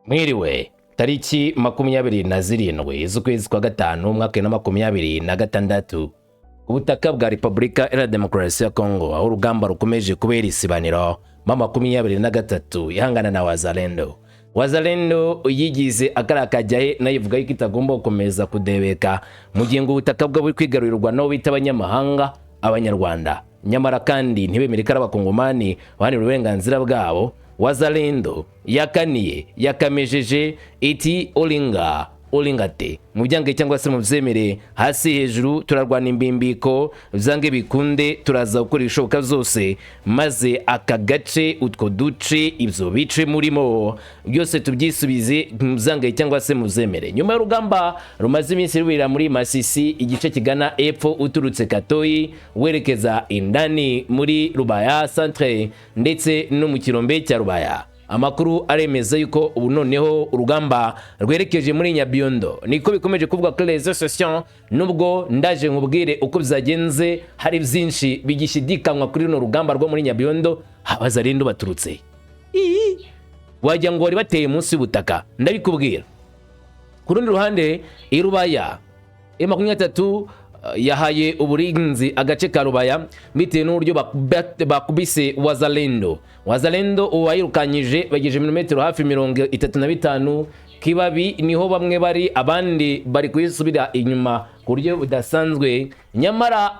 Mwiriwe. Tariki 27 z'ukwezi kwa gatanu, umwaka 2026, ku butaka bwa Repubulika Iharanira Demokarasi ya Kongo, aho urugamba rukomeje kubera isibaniro, M23 ihangana na Wazalendo. Wazalendo yigize akara kajyahe, nayo ivuga yuko itagomba gukomeza kudebeka mu gihe ngo ubutaka bwe buri kwigarurirwa n'abo bita abanyamahanga, Abanyarwanda, nyamara kandi ntibemere ko ari Abakongomani baharanira uburenganzira bwabo. Wazalendo yakaniye, yakamejeje, iti: "Olinga olingate, mu byange cyangwa se mubyemere, hasi hejuru turarwana imbimbiko, byange bikunde turaza gukora ibishoboka byose maze aka gace, utwo duce, ibyo bice murimo byose tubyisubize, mubyange cyangwa se mubyemere." Nyuma y'urugamba rumaze iminsi rubera muri Masisi, igice kigana epfo uturutse Katoyi werekeza indani muri Rubaya centre ndetse no mu kirombe cya Rubaya, amakuru aremeza yuko ubu noneho urugamba rwerekeje muri Nyabiondo. Niko bikomeje kuvuga kuri réseaux sociaux, nubwo ndaje nkubwire uko byagenze. Hari byinshi bigishidikanywa kuri runo rugamba rwo muri Nyabiondo. Abazalendo baturutse, wagira ngo bari bateye munsi y'ubutaka, ndabikubwira. Ku rundi ruhande, i Rubaya, M23 yahaye uburinzi agace ka Rubaya bitewe n'uburyo bakubise Wazalendo. Wazalendo uwayirukanyije bagejeje milimetero hafi 35. Kibabi niho bamwe bari, abandi bari kuyisubira inyuma ku buryo budasanzwe. Nyamara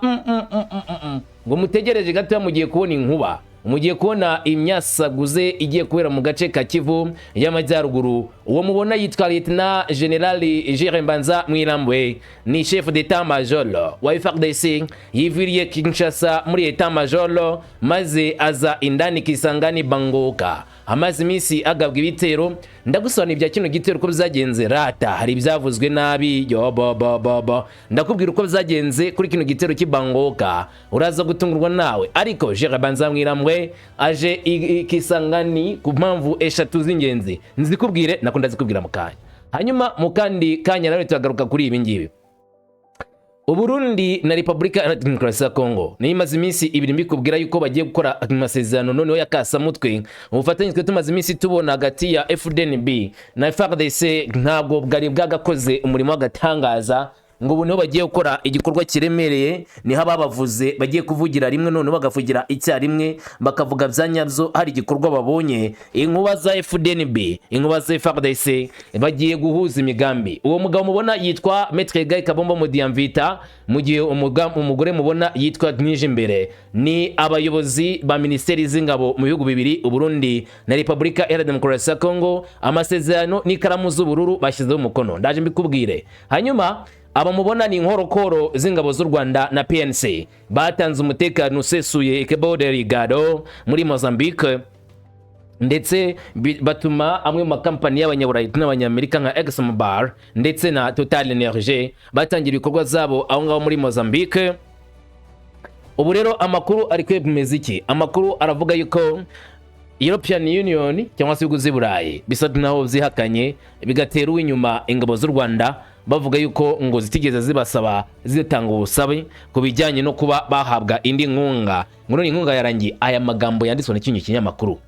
ngo mutegereje gatoya, mugiye kubona inkuba, mugiye kubona imyasaguze igiye kubera mu gace ka Kivu y'Amajyaruguru. Uwo mubona yitwa Lieutenant General Jules Mbanza Mwilambwe, ni chef d'état major wa FARDC. Yiviriye Kinshasa muri état major maze aza indani Kisangani Bangoka, amaze iminsi agabwa ibitero. Ndagusobanura ibya kino gitero uko byagenze. Rata hari ibyavuzwe nabi, yo bo bo bo bo. Ndakubwira uko byagenze kuri kino gitero cy'ibangoka, uraza gutungurwa nawe. Ariko Jules Banza Mwilambwe aje i Kisangani ku mpamvu eshatu z'ingenzi, nzikubwire, nako ndazikubwira mu kanya. Hanyuma mu kandi kanya nawe turagaruka kuri ibi ngibi. Uburundi na Repubulika Iharanira Demokarasi ya Kongo niyo imaze iminsi 2 mbikubwira yuko bagiye gukora amasezerano noneho ya kasamutwe. Ubufatanye twe tumaze iminsi tubona hagati ya FDNB na FARDC ntabwo bwari bwagakoze umurimo w'agatangaza, ngo ubu niho bagiye gukora igikorwa kiremereye, niho ababavuze bagiye kuvugira rimwe, noneho bagavugira icyarimwe, bakavuga bya nyabyo hari igikorwa babonye. Inkuba za FDNB, inkuba za FARDC bagiye guhuza imigambi. Uwo mugabo mubona yitwa Maître Guy Kabombo Mudiamvita, mu gihe umugore mubona yitwa Imbere. Ni abayobozi ba minisiteri z'ingabo mu bihugu bibiri, Uburundi na Repubulika Iharanira Demokarasi ya Kongo. Amasezerano n'ikaramu z'ubururu bashyizeho umukono, ndaje mbikubwire. Hanyuma aba mubona ni inkorokoro z'ingabo z'u Rwanda na PNC, batanze umutekano usesuye Cabo Delgado muri Mozambique, ndetse batuma amwe mu makampani y'Abanyaburayi n'Abanyamerika nka ExxonMobil ndetse na Total Energy batangira ibikorwa zabo aho ngaho muri Mozambique. Ubu rero amakuru ari kwemeza iki? Amakuru aravuga yuko European Union cyangwa se ibihugu z'i Burayi bisa naho byihakanye, bigatera uw'inyuma ingabo z'u Rwanda, bavuga yuko ngo zitigeze zibasaba, zitanga ubusabe ku bijyanye no kuba bahabwa indi nkunga, ngo none inkunga yarangiye. Aya magambo yanditswe na kino kinyamakuru.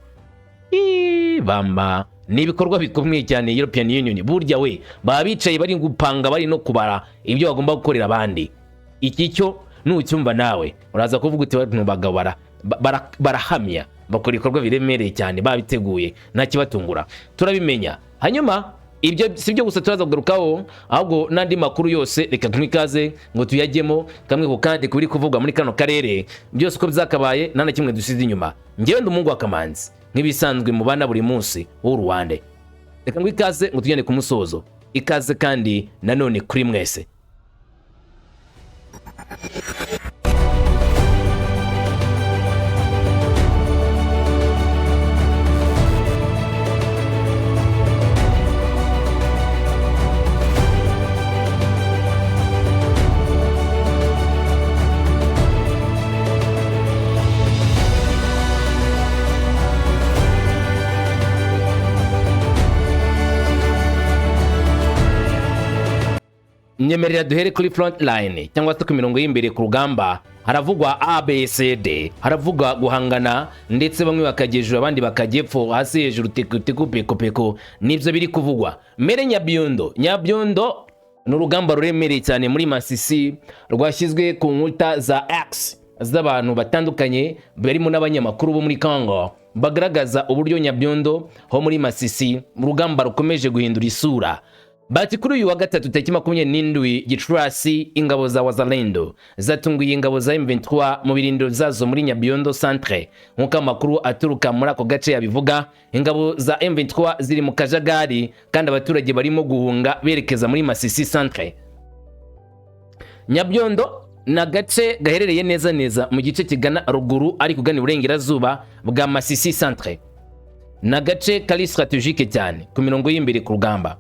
Ii, bamba ni ibikorwa bikomeye cyane. European Union burya we baba bicaye bari gupanga, bari no kubara ibyo bagomba gukorera abandi. Iki cyo nucyumva nawe uraza kuvuga uti: "Bano bagabo barahamya, bakora ibikorwa biremereye cyane, babiteguye, nta kibatungura, turabimenya." Hanyuma ibyo si byo gusa turaza kugarukaho, ahubwo n'andi makuru yose. Reka twikaze ngo tuyajyemo kamwe ku kandi kuri kuvugwa muri kano karere byose uko byakabaye, nta na kimwe dusize inyuma. Njyewe ndi umuhungu wa Kamanzi, nk'ibisanzwe mubana buri munsi w'uruwande. Reka ngo ikaze ngo tugende ku musozo. Ikaze kandi nanone kuri mwese. Nyemerera duhere kuri front line cyangwa se ku mirongo y'imbere ku rugamba. Haravugwa ABCD, haravugwa guhangana, ndetse bamwe bakajya hejuru, abandi bakajya epfo, hasi hejuru, teku teku, peko peko, nibyo biri kuvugwa. Mere Nyabyondo, Nyabyondo ni urugamba ruremereye cyane muri Masisi, rwashyizwe ku nkuta za X z'abantu batandukanye barimo n'abanyamakuru bo muri Congo, bagaragaza uburyo Nyabyondo ho muri Masisi urugamba rukomeje guhindura isura. Bati kuri uyu wa gatatu tariki 27 Gicurasi, ingabo za Wazalendo zatunguye ingabo za M23 mu birindiro zazo muri Nyabyondo centre. Nk'uko amakuru aturuka muri ako gace yabivuga, ingabo za M23 ziri mu kajagari kandi abaturage barimo guhunga berekeza muri Masisi centre. Nyabyondo ni agace gaherereye neza neza mu gice kigana ruguru ariko ugana iburengerazuba bwa Masisi centre. Ni agace kari stratégique cyane ku mirongo y'imbere ku rugamba,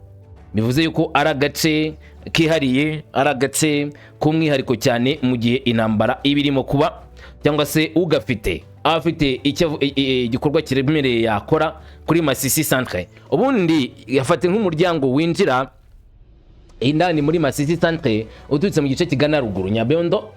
bivuze yuko ari agace kihariye, ari agace k'umwihariko cyane mu gihe intambara iba irimo kuba, cyangwa se ugafite aba afite igikorwa kiremereye yakora kuri Masisi centre. Ubundi yafate nk'umuryango winjira indani muri Masisi centre uturutse mu gice kigana ruguru. Nyabyondo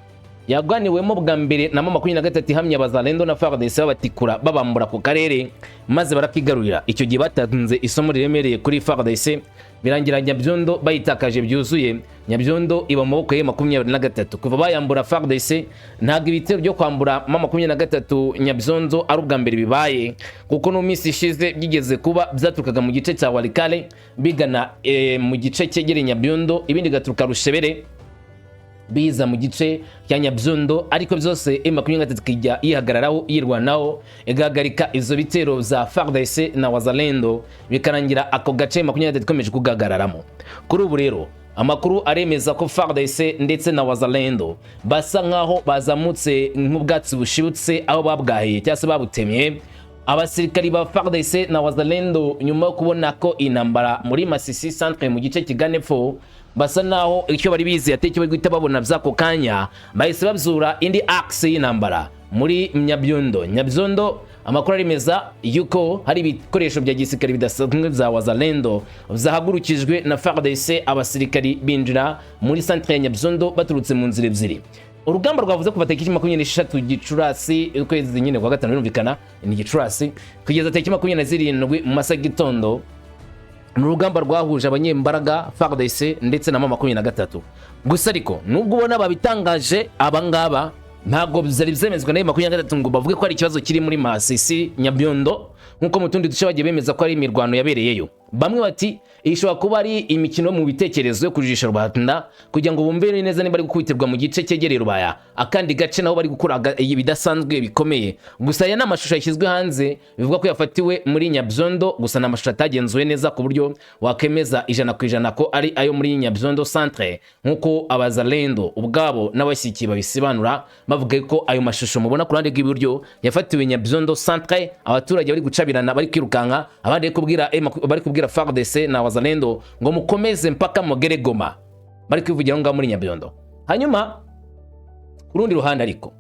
yaganiwemo bwa mbere na M23 ihamya Abazalendo na FARDC, babatikura, babambura ku karere maze barakigarurira. Icyo gihe batanze isomo riremereye kuri FARDC, birangira Nyabyondo bayitakaje byuzuye. Nyabyondo iba mu maboko ye 23 kuva bayambura FARDC. Ntabwo ibitero byo kwambura M23 Nyabyondo ari ubwa mbere bibaye, kuko no minsi ishize byigeze kuba, byaturukaga mu gice cya Walikale bigana mu gice cyegereye Nyabyondo, ibindi gaturuka Rushebere biza mu gice cya Nyabyondo, ariko byose M23 ikijya yihagararaho, yirwanaho, igahagarika izo bitero za FARDC na Wazalendo, bikarangira ako gace M23 ikomeje kugahagararamo. Kuri ubu rero amakuru aremeza ko FARDC ndetse na Wazalendo basa nkaho bazamutse nk'ubwatsi bushibutse aho babwahiye cyangwa se babutemye. Abasirikari ba FARDC na Wazalendo, nyuma yo kubona ko intambara muri Masisi centre mu gice kigana epfo basa naho icyo bari bizeye atari icyo bari guhita babona by'ako kanya, bahise babyura indi axe y'intambara muri Nyabyondo. Nyabyondo amakuru aremeza yuko hari ibikoresho bya gisirikare bidasanzwe bya Wazalendo byahagurukijwe na FARDC, abasirikari binjira muri centre ya Nyabyondo baturutse mu nzira ebyiri. Urugamba rwavuze kuva tariki 26 Gicurasi, ukwezi nyine kwa gatanu birumvikana ni Gicurasi, kugeza tariki 27 mu masaha y'igitondo, ni urugamba rwahuje abanyembaraga FARDC ndetse na M23. Gusa ariko nubwo ubona babitangaje abangaba, ntabwo byari byemezwa na 23 ngo bavuge ko hari ikibazo kiri muri Masisi Nyabyondo, nk'uko mu tundi duce bagiye bemeza ko ari imirwano yabereyeyo. Bamwe bati iyi ishobora kuba ari imikino mu bitekerezo yo kujijisha rubanda kugira ngo bumve neza niba bari gukubitirwa mu gice cyegereye Rubaya, akandi gace naho bari gukora ibidasanzwe bikomeye. Gusa aya ni amashusho yashyizwe hanze bivuga ko yafatiwe muri Nyabyondo, gusa ni amashusho atagenzuwe neza ku buryo wakemeza 100% ko ari ayo muri Nyabyondo centre, nk'uko Abazalendo ubwabo n'abashyigikiye babisobanura, bavuga ko ayo mashusho mubona ku ruhande rw'iburyo yafatiwe Nyabyondo centre, abaturage bari gucabirana, bari kwirukanka, abandi bari kubwira FARDC na Wazalendo ngo mukomeze mpaka mugere Goma, bari kwivugira aho ngaho muri Nyabyondo. Hanyuma ku rundi ruhande ariko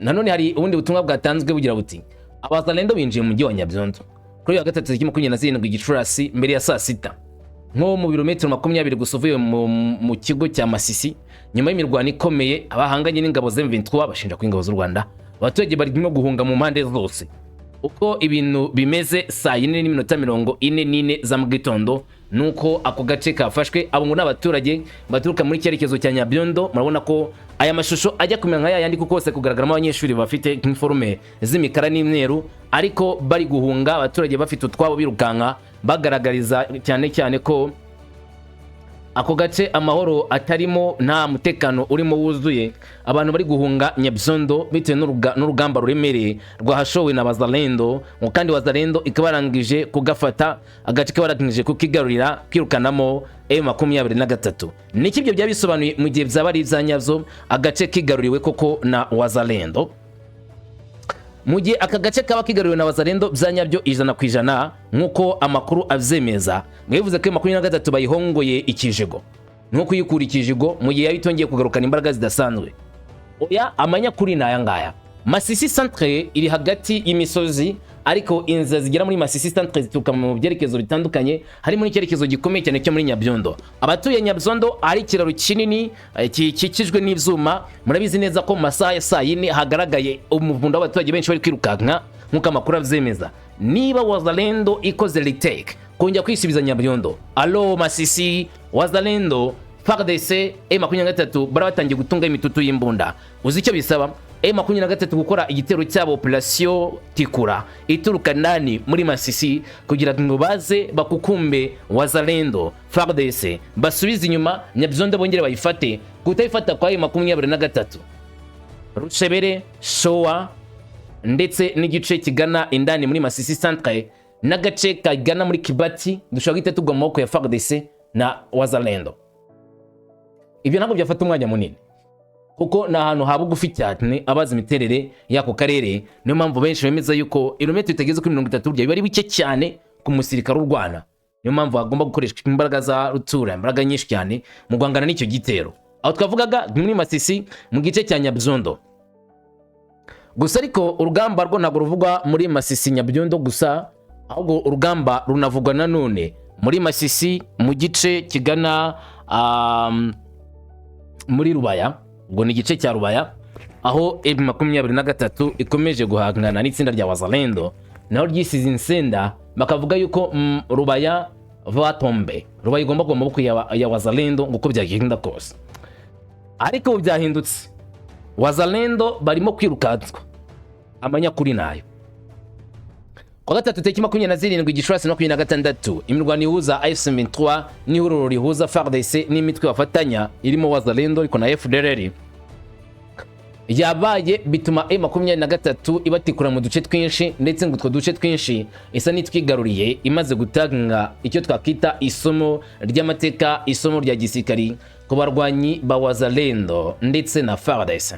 nanone hari ubundi butumwa bwatanzwe bugira buti: Abazalendo binjiye mu mujyi wa Nyabyondo kuri uyu wa gatatu tariki 27 Gicurasi mbere ya saa sita, nko mu birometero 20 gusa uvuye mu kigo cya Masisi, nyuma y'imirwano ikomeye abahanganye n'ingabo za M23 bashinja ko ingabo z'u Rwanda. Abaturage barimo guhunga mu mpande zose. Uko ibintu bimeze saa 4:44 za mu gitondo nuko ako gace kafashwe. Abo ngo ni abaturage baturuka muri cyerekezo cya Nyabyondo. Murabona ko aya mashusho ajya kumera nka yayandi, kuko hose kugaragaramo abanyeshuri bafite iniforume z'imikara n'imyeru, ariko bari guhunga, abaturage bafite utwabo birukanka, bagaragariza cyane cyane ko ako gace amahoro atarimo, nta mutekano urimo wuzuye. Abantu bari guhunga Nyabyondo bitewe n'urugamba ruremereye rwahashowe na Wazalendo, ngo kandi Wazalendo ikaba yarangije kugafata agace, kaba yarangije kukigarurira, kwirukanamo M23. Niki ibyo byaba bisobanuye mu gihe byaba ari ibya nyabyo, agace kigaruriwe koko na Wazalendo? Mu gihe aka gace kaba kigaruriwe na Wazalendo bya nyabyo 100% nk'uko amakuru abyemeza, mwivuze ko 23 bayihongoye ikijigo, nko kuyikura ikijigo mu gihe yaba itongeye kugarukana imbaraga zidasanzwe. Oya, amanyakuri ni aya ngaya: Masisi centre iri hagati y'imisozi. Ariko inzira zigera muri Masisi centre zituruka mu byerekezo bitandukanye, harimo n'icyerekezo gikomeye cyane cyo muri Nyabyondo. Abatuye Nyabyondo ari ikiraro kinini gikikijwe n'ibyuma. Murabizi neza ko mu masaha ya saa 4 hagaragaye umuvundo w'abaturage benshi bari kwirukanka, nk'uko amakuru abyemeza. Niba Wazalendo ikoze retake, kongera kwisubiza Nyabyondo, alo Masisi, Wazalendo, FARDC, M23 bara batangiye gutunga imitutu y'imbunda. Uzi icyo bisaba M23 gukora igitero cyabo, operation Tikura ituruka ndani muri Masisi, kugira ngo baze bakukumbe Wazalendo, FARDC, basubize inyuma Nyabyondo, bongere bayifate. Kutayifata kwa M23, Rushebere, Showa ndetse n'igice kigana indani muri Masisi centre n'agace kagana muri Kibati dushobora guhita tugwa mu maboko ya FARDC na Wazalendo. Ibyo ntabwo byafata umwanya munini kuko ni ahantu ha bugufi cyane. Abazi imiterere y'ako karere, niyo mpamvu benshi bemeza yuko ibirometero bitageze kuri 30 burya biba ari bike cyane ku musirikare urwana. Niyo mpamvu hagomba gukoreshwa imbaraga za rutura, imbaraga nyinshi cyane mu guhangana n'icyo gitero. Aho twavugaga ni muri Masisi mu gice cya Nyabyondo gusa, ariko urugamba rwo ntabwo ruvugwa muri Masisi Nyabyondo gusa, ahubwo urugamba runavugwa nanone muri Masisi mu gice kigana muri Rubaya. Ubwo ni igice cya Rubaya, aho M23 ikomeje guhangana n'itsinda rya Wazalendo naho ryisize insenda, bakavuga yuko Rubaya va tomber, Rubaya igomba kuba mu maboko ya Wazalendo ngo uko byagenda kose. Ariko ubu byahindutse, Wazalendo barimo kwirukanswa amanyakuri nayo. Kwa gatatu tariki 27 Gicurasi 26, imirwano ihuza M23 n'ihuriro rihuza FARDC n'imitwe bafatanya irimo Wazalendo ariko na FDLR yabaye, bituma M23 ibatikura mu duce twinshi, ndetse ngo utwo duce twinshi isa n'itwigaruriye, imaze gutanga icyo twakita isomo ry'amateka, isomo rya gisirikari ku barwanyi ba Wazalendo ndetse na FARDC.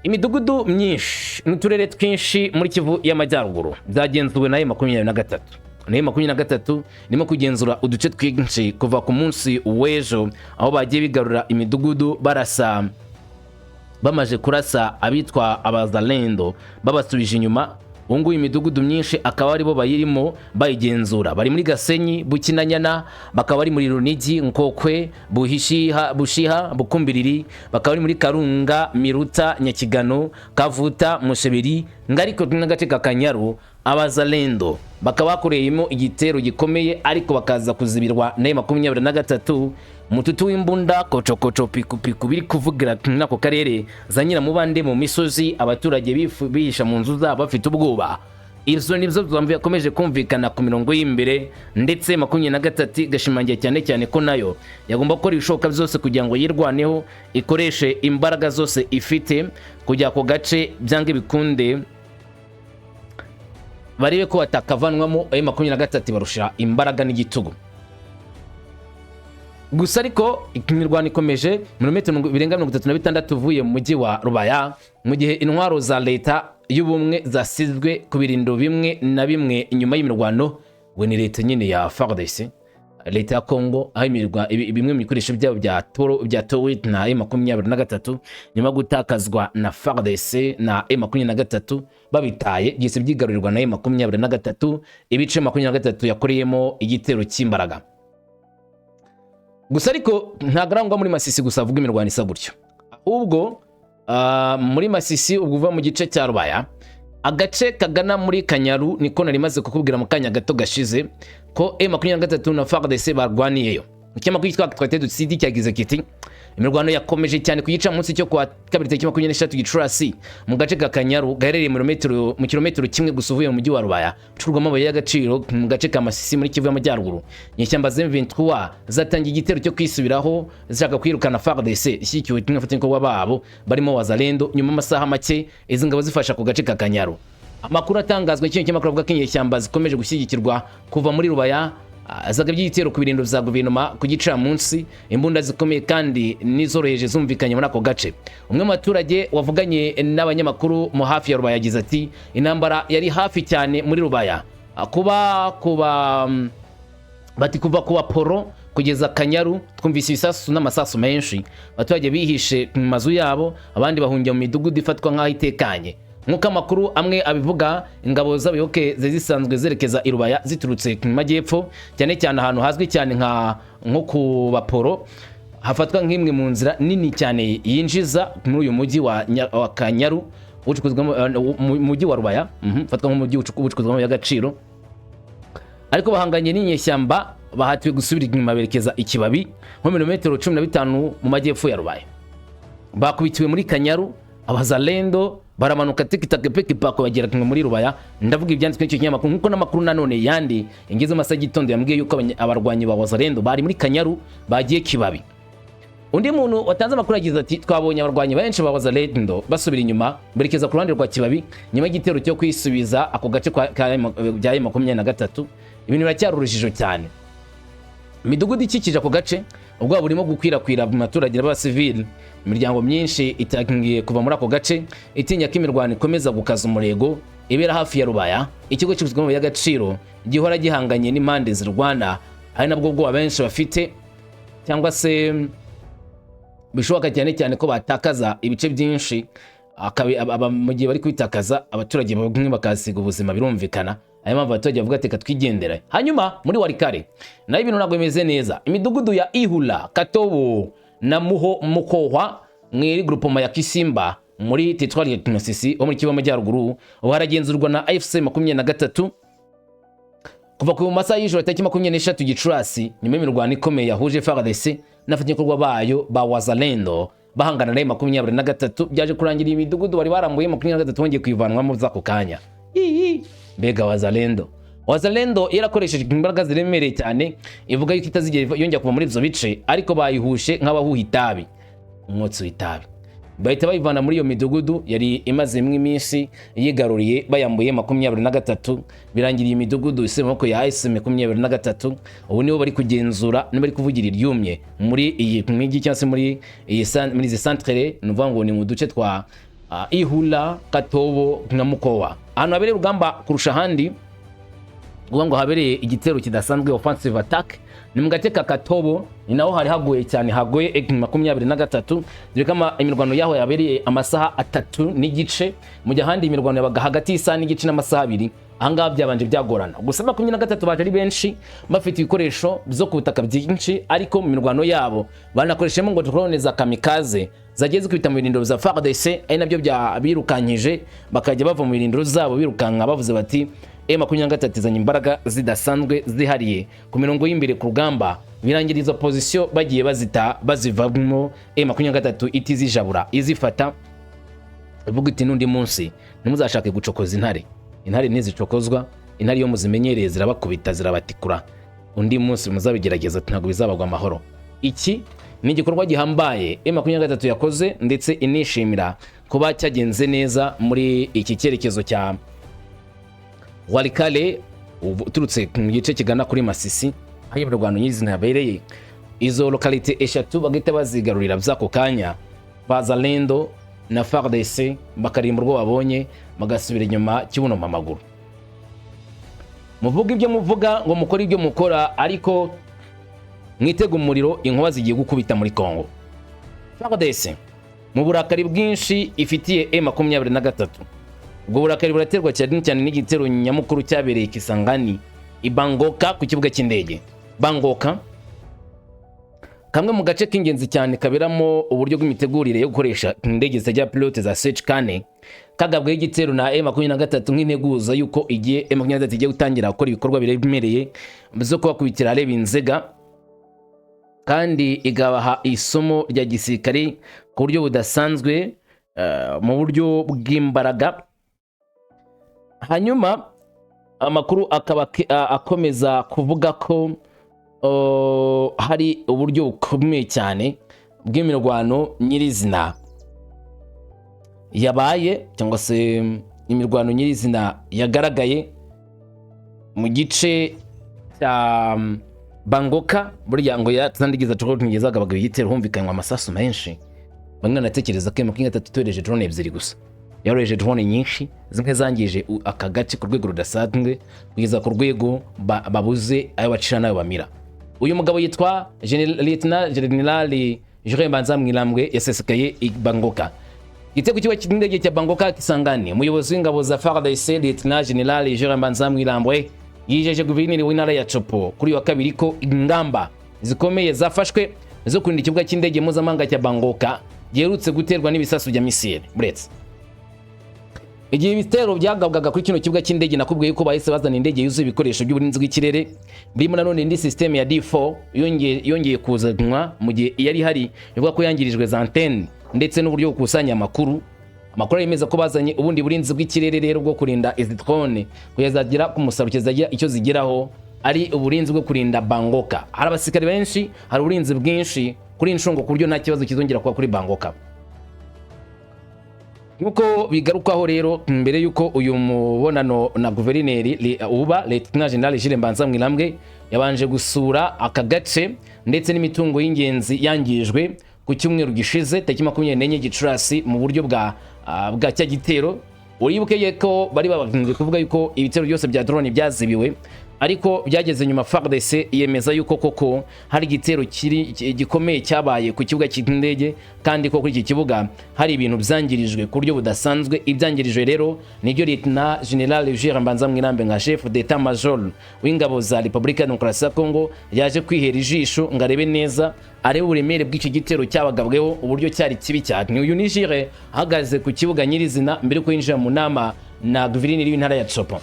Imidugudu myinshi n'uturere twinshi muri Kivu y'Amajyaruguru byagenzuwe na M23. Na M23 irimo kugenzura uduce twinshi kuva ku munsi w'ejo, aho bagiye bigarura imidugudu barasa, bamaze kurasa abitwa Abazalendo, babasubije inyuma. Ubu ngubu imidugudu myinshi akaba aribo bayirimo bayigenzura. Bari muri Gasenyi, Bukinanyana, bakaba bari muri Runigi, Nkokwe, Buhishiha, Bushiha, Bukumbiriri, bakaba bari muri Karunga, Miruta, Nyakigano, Kavuta, Musheberi, ngariko n'agace ka Kanyaru. Abazalendo bakaba bakoreyemo igitero gikomeye, ariko bakaza kuzibirwa na 23. Mututu w'imbunda, kocokoco, pikupiku biri kuvugira muri ako karere za nyiramubande mu misozi, abaturage bihisha mu nzu zabo bafite ubwoba. Izo nibzo yakomeje kumvikana ku mirongo y'imbere, ndetse 23 igashimangira cyane cyane ko nayo yagomba gukora ibishoboka byose kugira ngo yirwaneho, ikoreshe imbaraga zose ifite kugira ako gace byange bikunde barebe ko batakavanwamo. Ayo 23 barusha imbaraga n'igitugu gusa, ariko imirwano ikomeje ibirometero birenga 36 uvuye mu mujyi wa Rubaya, mu gihe intwaro za leta y'ubumwe zasizwe ku birindiro bimwe na bimwe inyuma y'imirwano. We ni leta nyine ya FARDC, leta ya Congo, aho bimwe mu bikoresho byabo bya toro byatowe na M23 nyuma yo gutakazwa na FARDC na M23 babitaye, byise byigarurirwa na M23, ibice 23 yakoreyemo igitero cy'imbaraga gusa. Ariko ntabwo arangwa muri Masisi gusa avuga imirwano isa gutyo, ahubwo muri Masisi ubwo uva mu gice cya Rubaya, agace kagana muri Kanyaru, niko nari maze kukubwira mu kanya gato gashize ko M23 na FARDC barwaniyeyo. Ikinyamakuru cyitwa Actualité du Sud cyagize kiti: "Imirwano yakomeje cyane ku gicamunsi cyo kuwa kabiri tariki 23 Gicurasi mu gace ka Kanyaru gaherereye mu kilometero kimwe gusa uvuye mu mujyi wa Rubaya ucurwamo amabuye y'agaciro mu gace ka Masisi muri Kivu y'Amajyaruguru. Inyeshyamba za M23 zatangiye igitero cyo kwisubiraho zishaka kwirukana FARDC ishyigikiwe n'abafatanyabikorwa babo barimo Wazalendo. Nyuma y'amasaha make izi ngabo zifasha ku gace ka Kanyaru, amakuru atangazwa n'iki kinyamakuru avuga ko inyeshyamba zikomeje gushyigikirwa kuva muri Rubaya zagabye igitero ku birindiro bya guverinoma ku gicamunsi. Imbunda zikomeye kandi n'izoroheje zumvikanye muri ako gace. Umwe mu baturage wavuganye n'abanyamakuru mu hafi ya Rubaya yagize ati: 'Intambara yari hafi cyane muri Rubaya. Kuba kuba bati kuva kuba poro kugeza Kanyaru twumvise ibisasu n'amasasu menshi. Abaturage bihishe mu mazu yabo, abandi bahungira mu midugudu ifatwa nk'aho itekanye. Nk'uko amakuru amwe abivuga, ingabo z'abayoboke zari zisanzwe zerekeza i Rubaya ziturutse mu majyepfo, cyane cyane ahantu hazwi cyane nko ku Baporo, hafatwa nk'imwe mu nzira nini cyane yinjiza muri uyu mujyi wa Kanyaru ucukurwamo, mujyi wa Rubaya, ufatwa nk'umujyi ucukurwamo y'agaciro. Ariko bahanganye n'inyeshyamba, bahatiwe gusubira inyuma berekeza ikibabi, nko milimetero 15 mu majyepfo ya Rubaya. Bakubitiwe muri Kanyaru, Abazalendo baramanuka tikitaka pekipako bagera muri Rubaya. Ndavuga ibyanditswe n'icyo kinyamakuru, nkuko n'amakuru nanone yandi yangeze mu masaha y'igitondo yambwiye yuko abarwanyi ba Wazalendo bari muri Kanyaru bagiye Kibabi. Undi muntu watanze amakuru yagize ati: "Twabonye abarwanyi benshi ba Wazalendo basubira inyuma berekeza ku ruhande rwa Kibabi nyuma y'igitero cyo kwisubiza ako gace bya M23." Ibintu biracyari urujijo cyane. Imidugudu ikikije ako gace, ubwoba burimo gukwirakwira mu baturage b'abasivili. Imiryango myinshi itangiye kuva muri ako gace, itinya ko imirwano ikomeza gukaza umurego ibera hafi ya Rubaya, ikigo cy'ubuzima y'agaciro gihora gihanganye n'impande zirwana. Ari nabwo bwoba benshi bafite, cyangwa se bishoboka cyane cyane ko batakaza ibice byinshi, mu gihe bari kwitakaza, abaturage bamwe bakahasiga ubuzima. Birumvikana, ayo mpamvu abaturage bavuga ati: "Reka twigendere." Hanyuma muri Walikale naho ibintu ntabwo bimeze neza. Imidugudu ya Ihula, Katobo na Muho Mukohwa mwiri groupement ya Kisimba muri teritwari ya Masisi ho muri Kivu y'Amajyaruguru, ubu haragenzurwa na AFC 23 kuva ku masaha y'ijoro tariki 23 Gicurasi, nyuma y'imirwano ikomeye yahuje FARDC n'abafatanyabikorwa bayo ba Wazalendo bahangana na 23. Byaje kurangira iyi midugudu bari barambuye 23 bongeye kuyivanwamo z'ako kanya. Ii, mbega Wazalendo! Wazalendo yarakoresheje imbaraga ziremereye cyane, ivuga yuko itazigera yongera kuva muri ibyo bice, ariko bayihushe nk'abahuha itabi, umwotsi w'itabi, bahita bayivana muri iyo midugudu yari imazemo iminsi yigaruriye, bayambuye 23. Birangira iyi midugudu isi mu maboko ya AFC 23. Ubu nibo bari kugenzura, nibo bari kuvugira iryumye muri iyi mijyi cyangwa se muri izi santere. Ni ukuvuga ngo ni mu duce twa Ihula, Katobo na Mukowa, ahantu habereye urugamba kurusha ahandi. Kuvuga ngo habereye igitero kidasanzwe, offensive attack, ni mu gace ka Katobo. Ni naho hari hagoye cyane, hagoye 23, dore ko imirwano yaho yabereye amasaha 3 n'igice, mu gihe ahandi imirwano yabaga hagati y'isaha n'igice n'amasaha 2. Ahangaha byabanje byagorana gusa. 23 baje ari benshi, bafite ibikoresho byo ku butaka byinshi, ariko mu mirwano yabo banakoreshemo ngo drone za kamikaze zagiye zikubita mu birindiro bya FARDC, ari nabyo birukankije bakajya bava mu birindiro zabo birukanka, bavuze bati: "M23 izanye imbaraga zidasanzwe zihariye ku mirongo y'imbere ku rugamba." Birangira izo position bagiye bazita bazivamo, M23 itizijabura izifata, ivuga iti: "N'undi munsi ntimuzashake gucokoza intare. Intare ntizicokozwa. Intare iyo muzimenyereye zirabakubita, zirabatikura. Undi munsi muzabigerageza, ntabwo bizabagwa amahoro." Iki ni igikorwa gihambaye M23 yakoze, ndetse inishimira kuba cyagenze neza muri iki cyerekezo cya Walikale, uturutse mu gice kigana kuri Masisi, aho imirwano nyirizina yabereye. Izo localité eshatu bagahita bazigarurira by'ako kanya, Bazalendo na FARDC bakarimba urwo babonye, bagasubira inyuma kibunoma amaguru. Muvuga ibyo muvuga, ngo mukore ibyo mukora, ariko mwitege umuriro, inkuba zigiye gukubita muri Congo. FARDC mu burakari bwinshi ifitiye M23, ubwo burakari buraterwa cyane cyane n'igitero nyamukuru cyabereye Kisangani, i Bangoka, ku kibuga cy'indege Bangoka, kamwe mu gace k'ingenzi cyane kaberamo uburyo bw'imitegurire yo gukoresha indege zitagira pilote za CH-4, kagabweho igitero na M23 nk'integuza yuko igiye M23 igiye gutangira gukora ibikorwa biremereye byo kubakubitira areba inzega, kandi igabaha isomo rya gisirikare ku buryo budasanzwe, mu buryo bw'imbaraga. Hanyuma amakuru akaba akomeza kuvuga ko hari uburyo bukomeye cyane bw'imirwano nyirizina yabaye, cyangwa se imirwano nyirizina yagaragaye mu gice cya Bangoka. Burya ngo yatandigiza ntigeze agabaga igitero, humvikanywa amasasu menshi. Bamwe banatekereza ko M23 itohereje drone ebyiri gusa, yoroheje drone nyinshi, zimwe zangije aka gace ku rwego rudasanzwe, kugeza ku rwego babuze ayo bacira n'ayo bamira. Uyu mugabo yitwa Lieutenant General Jules Banza Mwilambwe, yasesekaye i Bangoka. Igitego kiba cy'indege cya Bangoka Kisangani, umuyobozi w'ingabo za FARDC, Lieutenant General Jules Mbanza Mwilambwe, yijeje guverineri w'intara ya Tshopo kuri wa kabiri ko ingamba zikomeye zafashwe zo kurinda ikibuga cy'indege mpuzamahanga cya Bangoka giherutse guterwa n'ibisasu bya misile. Buretse igihe ibitero byagabwaga kuri kino kibuga cy'indege, nakubwiye ko bahise bazana indege yuzuye ibikoresho by'uburinzi bw'ikirere, birimo nanone indi system ya D4 yongeye kuzanwa mu gihe yari ihari ivuga ko yangirijwe za antenne ndetse n'uburyo bukusanya amakuru. Amakuru yemeza ko bazanye ubundi burinzi bw'ikirere rero bwo kurinda izi drone kugeza zagera ku musaruro, kizagira icyo zigeraho, ari uburinzi bwo kurinda Bangoka. Hari abasirikare benshi, hari uburinzi bwinshi kuri inshungo, ku buryo nta kibazo kizongera kuba kuri Bangoka. Nk'uko bigarukwaho rero, mbere y'uko uyu mubonano na guverineri uba, Lieutenant General Jules Mbanza Mwilambwe yabanje gusura aka gace ndetse n'imitungo y'ingenzi yangijwe ku cyumweru gishize, tariki 24 Gicurasi, mu buryo bwa cya gitero. Uribuke ko bari babanje kuvuga yuko ibitero byose bya drone byazibiwe, ariko byageze nyuma FARDC yemeza yuko koko hari igitero kiri gikomeye cyabaye ku kibuga cy'indege, kandi ko kuri iki kibuga hari ibintu byangirijwe ku buryo budasanzwe. Ibyangirijwe rero nibyo Lieutenant General Jules Mbanza Mwirambe, nka chef d'état major w'ingabo za Repubulika ya Demokarasi ya Kongo, yaje kwihera ijisho ngo arebe neza, arebe uburemere bw'icyo gitero cyabagabweho, uburyo cyari kibi cyane. Uyu ni Jules ahagaze ku kibuga nyirizina mbere yuko yinjira mu nama na guverineri w'intara ya Tshopo.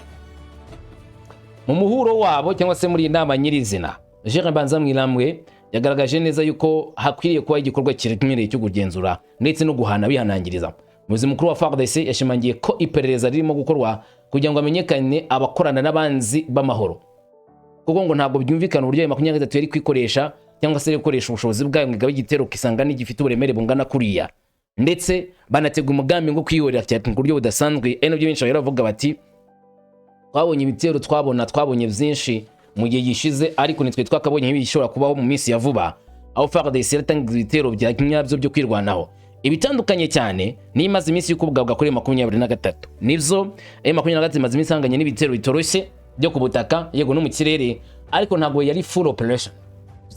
Mu muhuro wabo cyangwa se muri iyi nama nyirizina, Jules Mbanza Mwilambwe yagaragaje neza yuko hakwiriye kuba igikorwa kiremereye cyo kugenzura ndetse no guhana bihanangiriza. Umuyobozi mukuru wa FARDC yashimangiye ko iperereza ririmo gukorwa kugira ngo hamenyekane abakorana n'abanzi b'amahoro, kuko ngo ntabwo byumvikana uburyo ayo 23 yari kwikoresha cyangwa se gukoresha ubushobozi bwayo ngo igabe igitero kisanga n'igifite uburemere bungana kuriya, ndetse banatega umugambi ngo kwihorera cyane ku buryo budasanzwe. Ari nabyo benshi bavuga bati: "Twabonye ibitero, twabonye byinshi mu gihe gishize, ariko nitwe twakabonye nk'ibishobora kubaho mu minsi ya vuba, aho FARDC yatangiza ibitero bya nyabyo byo kwirwanaho." Ibitandukanye cyane niyo imaze iminsi y'ukubwabwa kuri 23. Nibyo, 23 imaze iminsi ihanganye n'ibitero bitoroshye byo ku butaka, yego, no mu kirere, ariko ntabwo yari full operation.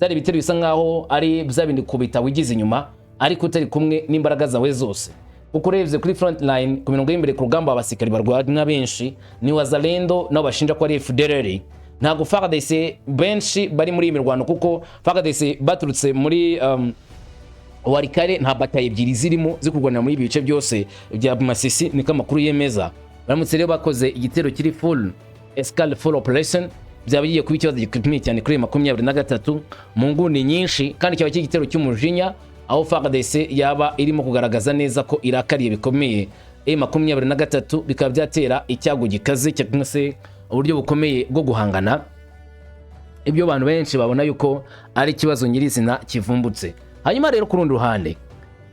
Byari ibitero bisa nkaho ari bya bindi kubita wigize inyuma, ariko utari kumwe n'imbaraga zawe zose, kuko urebye kuri front line, ku mirongo y'imbere ku rugamba, abasirikari barwana benshi ni Wazalendo, nabo bashinja ko ari FDLR. Ntabwo FARDC benshi bari muri iyi mirwano, kuko FARDC baturutse muri Walikale nta bataye ebyiri zirimo ziri kurwanira muri ibi bice byose bya Masisi, niko amakuru yemeza. Baramutse rero bakoze igitero kiri full scale, full operation, byaba bigiye kuba ikibazo gikomeye cyane kuri 23 mu nguni nyinshi, kandi cyaba kiri igitero cy'umujinya, aho FARDC yaba irimo kugaragaza neza ko irakariye bikomeye M23, bikaba byatera icyago gikaze cyangwa se uburyo bukomeye bwo guhangana. Ibyo abantu benshi babona yuko ari ikibazo nyirizina kivumbutse. Hanyuma rero ku rundi ruhande,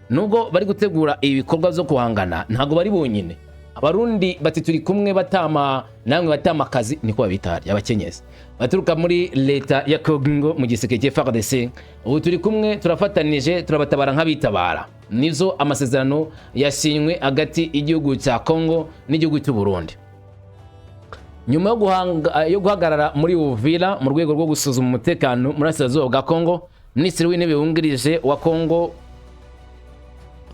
nubwo bari gutegura ibi bikorwa byo guhangana, ntabwo bari bonyine. Abarundi bati: "Turi kumwe batama, namwe batama akazi," niko babita abakenyezi baturuka muri leta ya Kongo mu giseke cya FARDC. Ubu turi kumwe, turafatanije, turabatabara nk'abitabara. Nizo amasezerano yasinywe hagati y'igihugu cya Kongo n'igihugu cy'u Burundi nyuma yo guhagarara muri Uvira mu rwego rwo gusuzuma umutekano muri Burasirazuba bwa Kongo. Minisitiri w'Intebe wungirije wa Kongo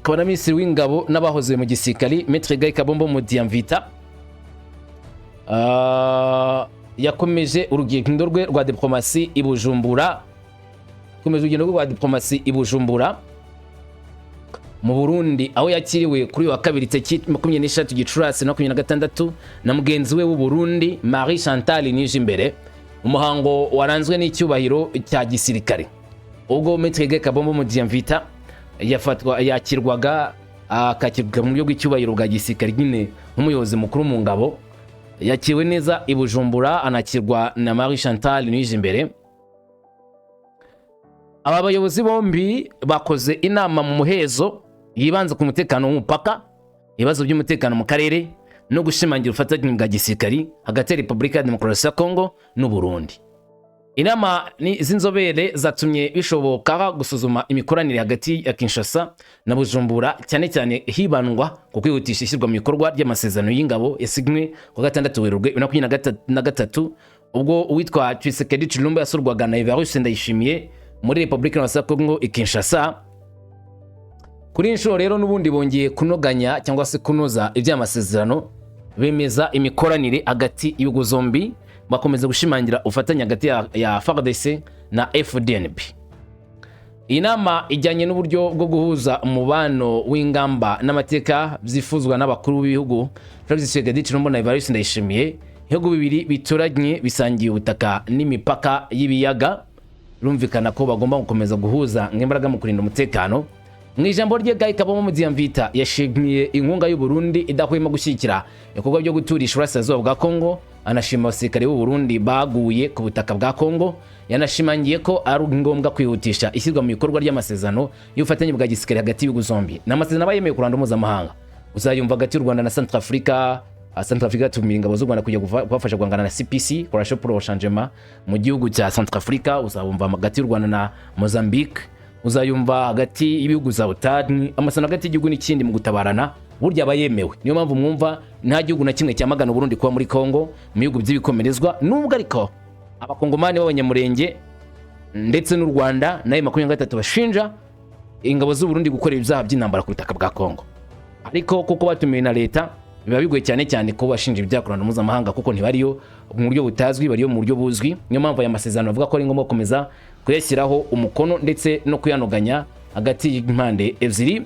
akaba na Minisitiri w'Ingabo n'abahoze mu gisirikari, Maître Guy Kabombo Mudiamvita, yakomeje urugendo rwe rwa diplomasi i Bujumbura, yakomeje urugendo rwe rwa diplomasi i Bujumbura mu Burundi, aho yakiriwe kuri uyu wa kabiri, tariki 23 Gicurasi 26, na mugenzi we w'u Burundi, Marie Chantal Nijimbere, umuhango waranzwe n'icyubahiro cya gisirikare. Ubwo Maître Guy Kabombo Mudiamvita yafatwa, yakirwaga, akakirwa mu buryo bw'icyubahiro bwa gisirikare nyine nk'umuyobozi mukuru mu ngabo, yakiriwe neza i Bujumbura, anakirwa na Marie Chantal Nijimbere. Aba bayobozi bombi bakoze inama mu muhezo yibanze ku mutekano w'umupaka, ibibazo by'umutekano mu karere no gushimangira ubufatanye bwa gisirikari hagati ya Repubulika ya Demokarasi ya Kongo n'u Burundi. Inama z'inzobere zatumye bishoboka gusuzuma imikoranire hagati ya Kinshasa na Bujumbura, cyane cyane hibandwa ku kwihutisha ishyirwa mu bikorwa ry'amasezerano y'ingabo yasinywe ku wa 6 Werurwe 2023, ubwo uwitwa Tshisekedi Tshilombo yasurwaga na Evariste Ndayishimiye muri Repubulika ya Kongo i Kinshasa. Kuri iyi nshuro rero n'ubundi bongeye kunoganya cyangwa se kunoza iby'amasezerano, bemeza imikoranire hagati y'ibihugu zombi, bakomeza gushimangira ubufatanye hagati ya FARDC na FDNB. Iyi nama ijyanye n'uburyo bwo guhuza umubano w'ingamba n'amateka byifuzwa n'abakuru b'ibihugu Felix Tshisekedi Tshilombo na Evariste Ndayishimiye. Ibihugu bibiri bituranye bisangiye ubutaka n'imipaka y'ibiyaga, birumvikana ko bagomba gukomeza guhuza imbaraga mu kurinda umutekano. Mu ijambo rye, Guy Kabombo Mudiamvita yashimiye inkunga y'u Burundi idahwema gushyigikira ibikorwa byo guturisha uburasirazuba bwa Kongo, anashima abasirikare b'u Burundi baguye ku butaka bwa Kongo. Yanashimangiye ko ari ngombwa kwihutisha ishyirwa mu bikorwa ry'amasezerano y'ubufatanye bwa gisirikare hagati y'ibihugu zombi. Ni amasezerano aba yemewe ku ruhando mpuzamahanga, uzayumva hagati y'u Rwanda na Centrafrica. Centrafrica tumira ingabo z'u Rwanda kujya kubafasha guhangana na CPC, Coalition pour le Changement, mu gihugu cya Centrafrica. Uzabumva hagati y'u Rwanda na Mozambique, uzayumva hagati y'ibihugu za OTAN. Amasezerano hagati y'igihugu n'ikindi mu gutabarana burya aba yemewe. Niyo mpamvu mwumva nta gihugu na kimwe cyamagana Uburundi kuba muri Kongo mu bihugu by'ibikomerezwa, nubwo ariko Abakongomani b'Abanyamurenge ndetse n'u Rwanda nayo 23 bashinja ingabo z'u Burundi gukora ibyaha by'intambara ku butaka bwa Kongo. Ariko kuko batumiwe na leta, biba bigoye cyane cyane ko bashinja ibyaha ku ruhando mpuzamahanga, kuko ntibariyo mu buryo butazwi, bariyo mu buryo buzwi. Niyo mpamvu aya masezerano bavuga ko ari ngombwa gukomeza kuyashyiraho umukono ndetse no kuyanoganya hagati y'impande ebyiri.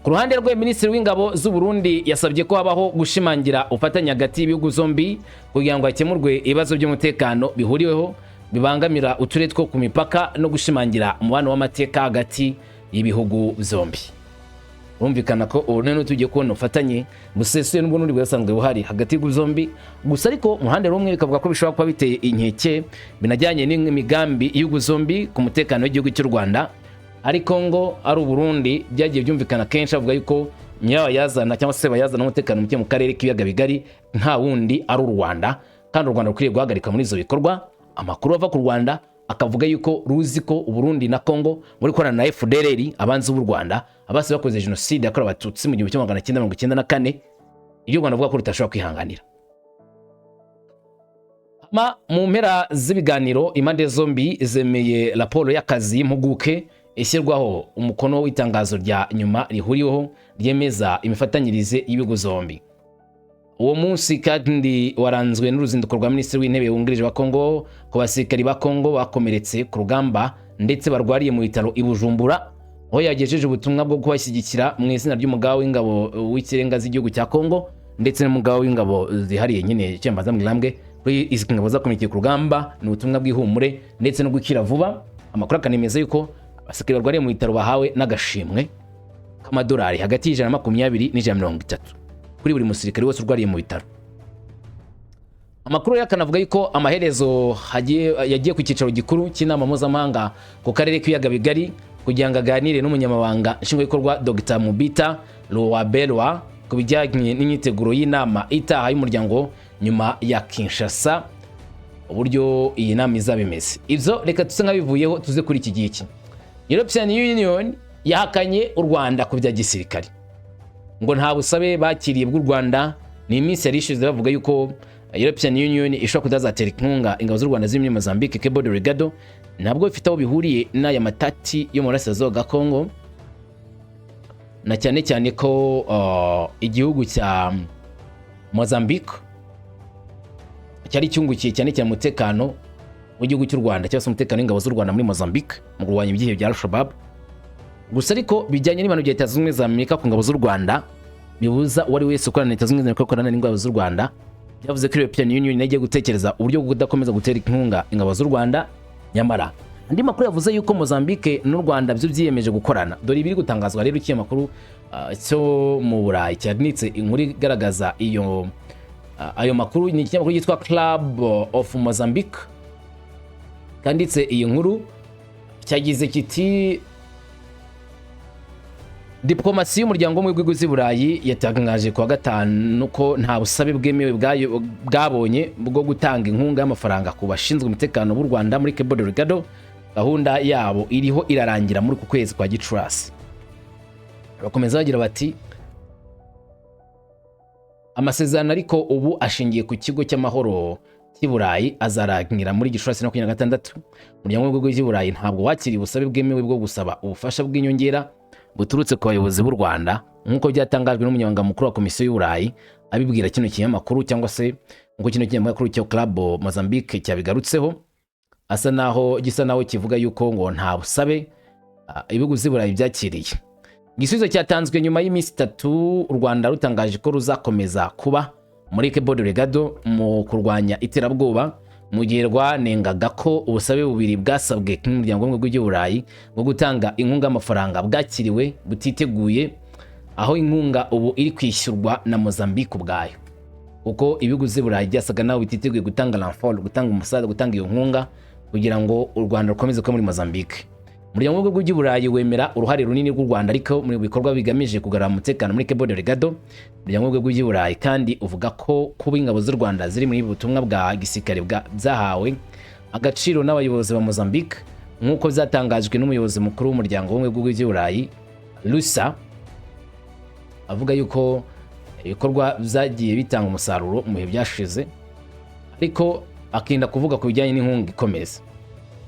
Ku ruhande rwe, Minisitiri w'Ingabo z'u Burundi yasabye ko habaho gushimangira ubufatanye hagati y'ibihugu zombi kugira ngo hakemurwe ibibazo by'umutekano bihuriweho bibangamira uturere two ku mipaka no gushimangira umubano w'amateka hagati y'ibihugu byombi. Urumvikana ko ubu noneho tugiye kubona ubufatanye busesuye n'ubwo n'ubundi bwasanzwe buhari hagati y'ibihugu zombi. Gusa ariko mu ruhande rumwe bikavuga ko bishobora kuba biteye inkeke binajyanye n'imigambi y'ibihugu zombi ku mutekano w'igihugu cy'u Rwanda. Ariko ngo ari Uburundi, byagiye byumvikana kenshi avuga yuko nyirabayazana cyangwa se bayazana umutekano muke mu karere k'Ibiyaga Bigari nta wundi ari u Rwanda, kandi u Rwanda rukwiriye guhagarika muri izo bikorwa. Amakuru ava ku Rwanda akavuga yuko ruzi ko Uburundi na Congo muri korana na FDLR, abanzi b'u Rwanda, abasi bakoze jenoside yakorewe Abatutsi mu 1994, ibyo u Rwanda ruvuga ko rutashobora kwihanganira. Ma mu mpera z'ibiganiro, impande zombi zemeye raporo y'akazi y'impuguke ishyirwaho umukono w'itangazo rya nyuma rihuriweho ryemeza imifatanyirize y'ibihugu zombi. Uwo munsi kandi waranzwe n'uruzinduko rwa Minisitiri w'Intebe wungirije wa Kongo ku basirikari ba Kongo bakomeretse ku rugamba ndetse barwariye mu bitaro i Bujumbura, aho yagejeje ubutumwa bwo kubashyigikira mu izina ry'umugaba w'ingabo w'ikirenga z'igihugu cya Kongo ndetse n'umugaba w'ingabo zihariye nyine Cyambaza Mwilambwe. Kuri izi ngabo zakomerekeye ku rugamba ni ubutumwa bw'ihumure ndetse no gukira vuba. Amakuru akanemeza yuko abasirikari barwariye mu bitaro bahawe n'agashimwe k'amadolari hagati y'120 n'130 kuri buri musirikare wese urwariye mu bitaro. Amakuru rero akanavuga yuko amaherezo yagiye ku cyicaro gikuru cy'inama mpuzamahanga ku karere k'Ibiyaga Bigari kugira ngo aganire n'umunyamabanga nshingwabikorwa Dr Mubita Ruwabelwa ku bijyanye n'imyiteguro y'inama itaha y'umuryango nyuma ya Kinshasa, uburyo iyi nama izaba imeze. Ibyo reka tuse nk'abivuyeho, tuze kuri iki giki. European Union yahakanye u Rwanda ku bya gisirikare, ngo nta busabe bakiriye bw'u Rwanda. Ni iminsi yari ishize bavuga yuko European Union ishobora kutazatera inkunga ingabo z'u Rwanda ziri muri Mozambique, Cabo Delgado. Ntabwo bifite aho bihuriye n'aya matati yo mu burasirazuba bwa Congo, na cyane cyane ko igihugu cya Mozambique cyari cyungukiye cyane cyane umutekano w'igihugu cy'u Rwanda cyangwa se umutekano w'ingabo z'u Rwanda muri Mozambique mu kurwanya ibyihebe bya Al-Shabaab. Gusa ariko bijyanye n'ibihano bya Leta Zunze Ubumwe za Amerika ku ngabo z'u Rwanda, bibuza uwo ari wese ukorana na Leta Zunze Ubumwe za Amerika gukorana n'ingabo z'u Rwanda, byavuze ko European Union igiye gutekereza uburyo bwo kudakomeza gutera inkunga ingabo z'u Rwanda. Nyamara andi makuru yavuze yuko Mozambique n'u Rwanda byo byiyemeje gukorana. Dore ibiri gutangazwa rero, ikinyamakuru cyo mu Burayi cyanditse inkuru igaragaza iyo ayo makuru ni ikinyamakuru cyitwa Club of Mozambique kanditse iyi nkuru. Cyagize kiti: "Diplomasi y'umuryango w'ubumwe bw'ibihugu by'i Burayi yatangaje kuwa gatanu ko nta busabe bwemewe bwabonye bwo gutanga inkunga y'amafaranga ku bashinzwe umutekano b'u Rwanda muri Cabo Delgado. Gahunda yabo iriho irarangira muri uku kwezi kwa Gicurasi." Bakomeza bagira bati: "Amasezerano ariko ubu ashingiye ku kigo cy'amahoro cy'i Burayi azarangira muri Gicurasi 26. Umuryango w'ibihugu by'i Burayi ntabwo wakiriye ubusabe bwemewe bwo gusaba ubufasha bw'inyongera." buturutse ku bayobozi b'u Rwanda, nk'uko byatangajwe n'umunyamabanga mukuru wa Komisiyo y'Uburayi abibwira kino kinyamakuru, cyangwa se nk'uko kino kinyamakuru cyo Club Mozambique cyabigarutseho, asa naho gisa naho kivuga yuko ngo nta busabe ibihugu by'i Burayi byakiriye. Igisubizo cyatanzwe nyuma y'iminsi 3 u Rwanda rutangaje ko ruzakomeza kuba muri Cabo Delgado mu kurwanya iterabwoba, mu gihe rwanengaga ko ubusabe bubiri bwasabwe n'Umuryango w'Ubumwe bw'i Burayi bwo gutanga inkunga y'amafaranga bwakiriwe butiteguye, aho inkunga ubu iri kwishyurwa na Mozambique ubwayo, kuko ibihugu by'i Burayi byasaga naho bititeguye gutanga renfort, gutanga umusaza, gutanga iyo nkunga kugira ngo u Rwanda rukomeze kuba muri Mozambique. Umuryango w'Ubumwe bw'i Burayi wemera uruhare runini rw'u Rwanda, ariko mu bikorwa bigamije kugarura umutekano muri Cabo Delgado. Umuryango w'Ubumwe bw'i Burayi kandi uvuga ko kuba ingabo z'u Rwanda ziri muri ubu butumwa bwa gisirikare byahawe agaciro n'abayobozi ba Mozambique, nk'uko byatangajwe n'umuyobozi mukuru w'Umuryango w'Ubumwe bw'i Burayi Lusa, avuga yuko ibikorwa byagiye bitanga umusaruro mu bihe byashize, ariko akirinda kuvuga ku bijyanye n'inkunga ikomeza.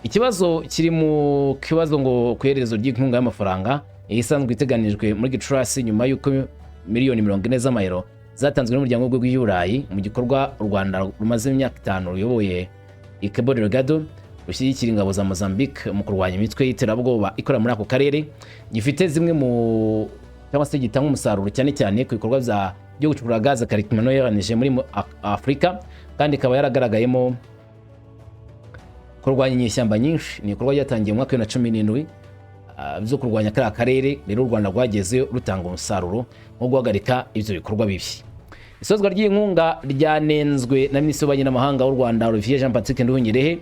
Ikibazo kiri mu kibazo ngo ku iherezo ry'inkunga y'amafaranga isanzwe iteganijwe muri Gicurasi, nyuma y'uko miliyoni 40 z'amayero zatanzwe n'Umuryango w'Ubumwe bw'i Burayi mu gikorwa u Rwanda rumaze imyaka 5 ruyoboye i Cabo Delgado, rushyigikira ingabo za Mozambique mu kurwanya imitwe y'iterabwoba ikorera muri ako karere, gifite zimwe mu cyangwa se gitanga umusaruro cyane cyane ku bikorwa byo gucukura gaze karemano yaranije muri Afurika, kandi ikaba yaragaragayemo kurwanya inyeshyamba nyinshi. Ni ibikorwa byatangiye mu mwaka wa 2017 byo kurwanya kariya karere. Rero u Rwanda rwagezeyo rutanga umusaruro wo guhagarika ibyo bikorwa bibi. Isozwa ry'inkunga ryanenzwe na Minisitiri w'Ububanyi n'Amahanga w'u Rwanda, Olivier Jean Patrick Nduhungirehe,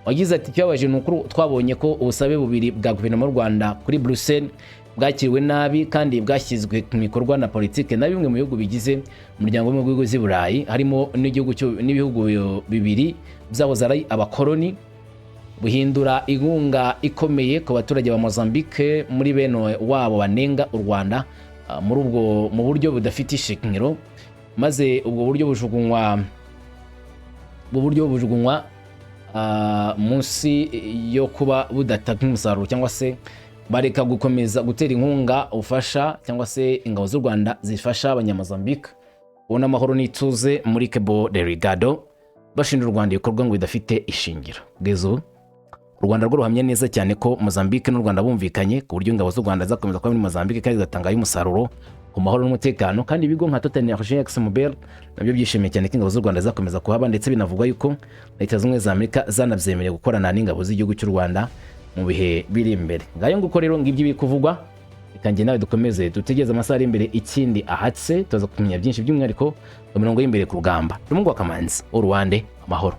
wagize ati: "Ikibabaje ni uko twabonye ko ubusabe bubiri bwa guverinoma y'u Rwanda kuri Bruxelles bwakiriwe nabi kandi bwashyizwe mu bikorwa na politike na bimwe mu bihugu bigize Umuryango w'Ubumwe bw'Ibihugu by'i Burayi, harimo n'ibihugu bibiri byahoze ari abakoloni, buhindura inkunga ikomeye ku baturage ba Mozambique muri bene wabo banenga u Rwanda muri ubwo mu buryo budafite ishingiro, maze ubwo buryo bujugunywa munsi yo kuba budatanga umusaruro, cyangwa se bareka gukomeza gutera inkunga ubufasha cyangwa se ingabo z'u Rwanda zifasha Abanyamozambique kubona amahoro n'ituze muri Cabo Delgado, bashinja u Rwanda ibikorwa ngo bidafite ishingiro." Kugeza ubu u Rwanda rwo ruhamya neza cyane ko Mozambique n'u Rwanda bumvikanye ku buryo ingabo z'u Rwanda zakomeza kuba muri Mozambique kandi zigatangayo umusaruro ku mahoro n'umutekano, kandi ibigo nka Total Energies, ExxonMobil nabyo byishimiye cyane ko ingabo z'u Rwanda zakomeza kuhaba, ndetse binavugwa yuko Leta Zunze Ubumwe za Amerika zanabyemereye gukorana n'ingabo z'igihugu cy'u Rwanda mu bihe biri imbere. Ngayo nguko rero, ngibyo ibiri kuvugwa. Reka njye nawe dukomeze dutegereze amasaha ari imbere ikindi ahatse, tuza kumenya byinshi, by'umwihariko mu mirongo y'imbere ku rugamba. Rumungu wa Kamanzi, Uruwande, amahoro.